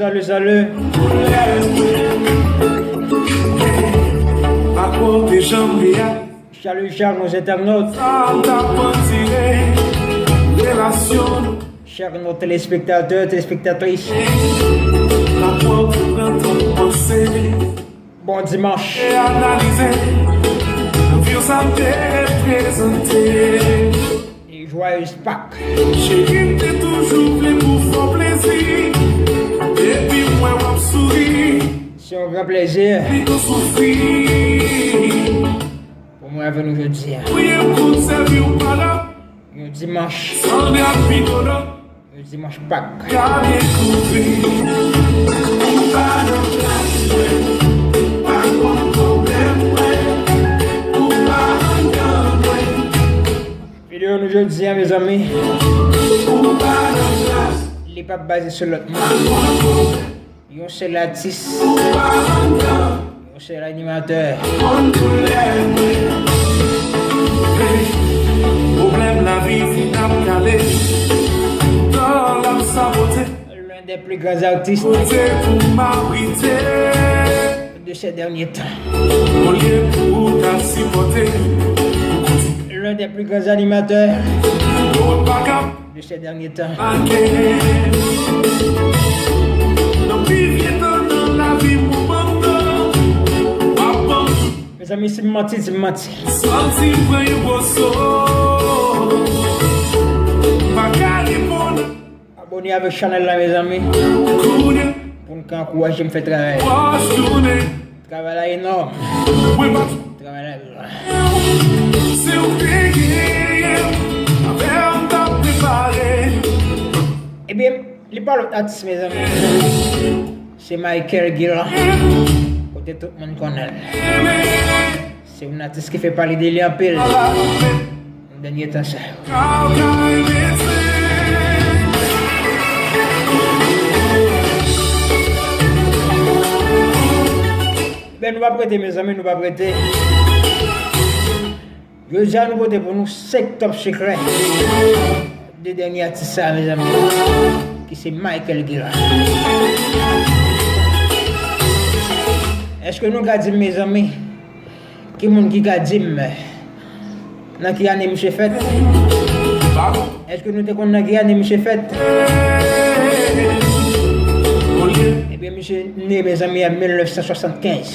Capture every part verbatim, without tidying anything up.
Salut, salut. Salut, chers internautes. Chers nos téléspectateurs, téléspectatrices. Bon dimanche. E joyeuse Pâques. Cheri m te toujou vle pou fè w plezi. Depi m wè w ap souri. Se yon gran plezi pou mwen avè nou jodi a. Priye m pou m sèvi w pa la. Yon dimanch. San rad pi dolo. Yon dimanch Pak. Ka dekouvri. Ou pa nan plas mwen. Pa konn pwoblèm mwen. Ou pa anndan mwen. Videyo nou jodi a, mezanmi, li p ap baze sou lòt moun. Yon sèl atis. Yon sèl animatè. Pwoblèm lavi fin ap kale. Tan l ap sabote. L'un des plus grands artistes de ces derniers temps. L'un des plus grands animateurs de ces derniers temps. Mezanmi, si m manti, di m manti. Abòne avèk chanèl la, mezanmi. Pou n ka ankouraje m fè travay. Travay la enòm. Travay la. Ebyen, li pa lòt atis, mezanmi. Se Michael Guilan. Kote tout moun konnen l. Se yon atis ki fè pale de li anpil nan dènye tan sa yo. Ben, nou p ap rete, mezanmi, nou p ap rete. Jodi a, nou pote pou nou senk top sekrè de dènye atis sa, mezanmi, ki se Michael Guilan. Èske nou ka di m, mezanmi, ki moun ki ka di m nan ki ane misye fèt? Èske nou te konn nan ki ane misye fèt? Ebyen, misye ne, mezanmi, an mil nèf san swasannkenz.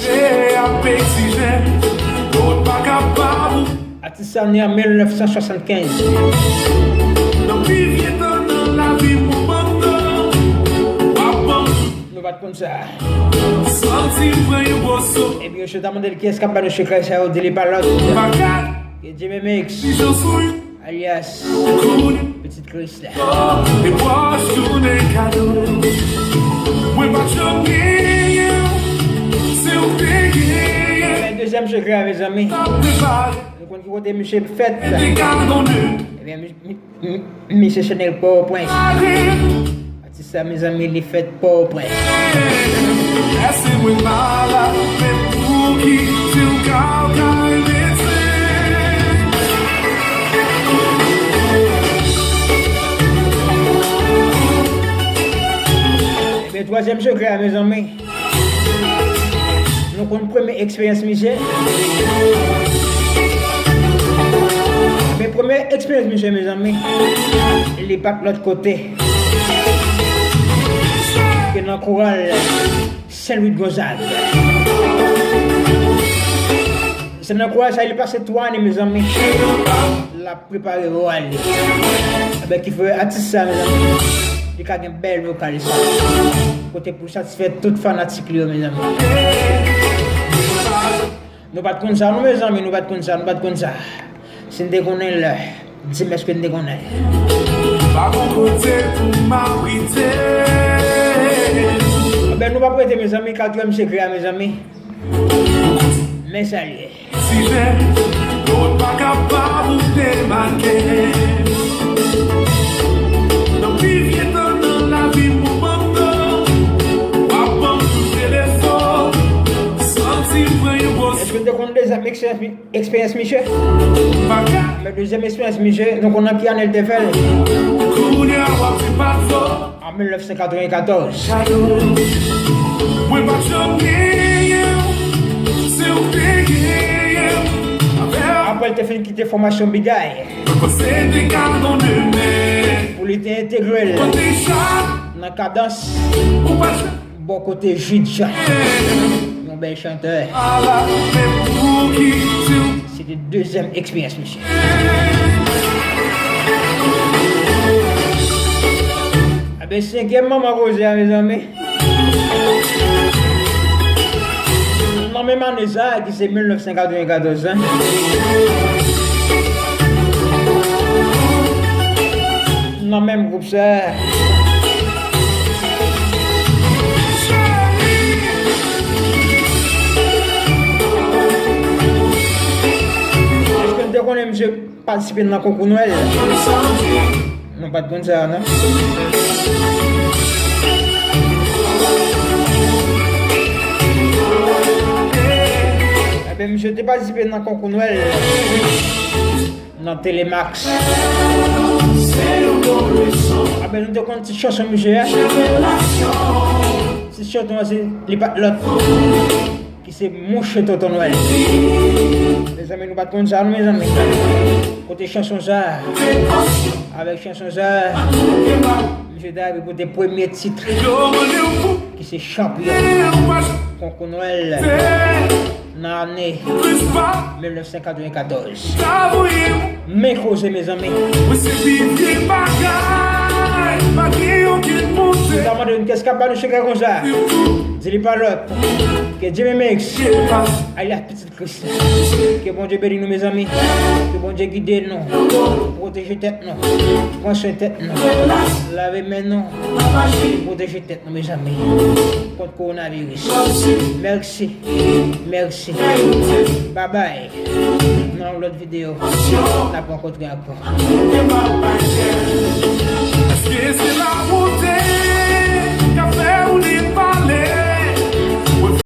Atis sa ne an mil nèf san swasannkenz. Nou pa t konn sa. Ebyen, yo ta mande l kiyès k ap ba nou sekrè sa yo, di li pa lòt ke Jimmy Mix, alyas Pitit Kris la. Men dezyèm sekrè a, mezanmi, nou konn ki kote misye fèt. Ebyen, mi- M-, misye Chanel Pòtoprens. Atis sa, mezanmi, li fèt Pòtoprens. Èske mwen malad, men pouki si w ka, w ka remete? Ebyen, twazyèm sekrè a, mezanmi. Nou konn premye eksperyans misye. Men premye eksperyans misye, mezanmi, li pa t lòt kote ke nan koral Sen Lwi Gonzag. Se nan koral sa li pase twa ane, mezanmi. L ap prepare vokal li. Ebyen, ki fè atis sa, mezanmi, li ka gen bèl vokal sa. Kote pou l satisfè tout fanatik li yo, mezanmi. Nou pa t konn sa, non, mezanmi, nou pa t konn sa, nou pa t konn sa. Si n te konnen l, di m èske n te konnen l. Pa gon kote pou m abrite. Ebyen, nou p ap rete, mezanmi, katriyèm sekrè a, mezanmi. Men sa l ye. Sijè, lòt pa kapab ou demake. Nan pi vye tan nan lavi m ou banm nan, w ap banm touche defo. Santi m pran yon gwo. Èske n te konn dezyèm eksperyans, eksperyans misye? Pa ka. Men dezyèm eksperyans misye, nou konn nan ki ane l te fè l? Kounye a w ap di pa fo. An mil nèf san katrevenkatòz. Mwen pa t janm genyen w, se ou k te genyen m. Apre l te fin kite fòmasyon Big Eye, mwen panse te ka nan demen. Pou li te entegre l nan Kadans. Ou pa t bò kote Jude Jean. Yon bèl chantè. Se te dezyèm eksperyans misye. Enben, senkyèm manman koze a, mezanmi. Nan menm ane sa a, ki se mil nèf san katrevenkatòz la. Nan menm gwoup sa. Èske n te konnen misye patisipe nan konkou Nwèl? Nou pa t konn sa, non. Enben, misye te patisipe nan konkou Nwèl. Nan Telemax. Apre nou te konn tit chanson misye a. Tit chanson an se li pa t lòt ki se Mouche Tonton Nwèl. Mezanmi, nou pa t konn sa, non, mezanmi. Kote chanson sa a? Avèk chanson sa a, misye te rive pote premye tit ki se chanpyon konkou Nwèl nan ane mil nèf san katrevenkatòz. Men koze, mezanmi. Mwen se pi vye bagay, pa gen okenn pwoblèm. Sa mande nou, kiyès k ap ba nou sekrè konsa? Di li pa lòt ke Jimmy Mix, alias Pitit Kris. Ke Bondye beni nou, mezanmi. Ke Bondye gide nou. Pwoteje tèt nou. Pran swen tèt nou. Lave men nou. Pwoteje tèt nou, mezanmi. Kont kowonaviris. Mèsi. Mèsi. Babay. Nan yon lòt videyo, n ap rankontre ankò.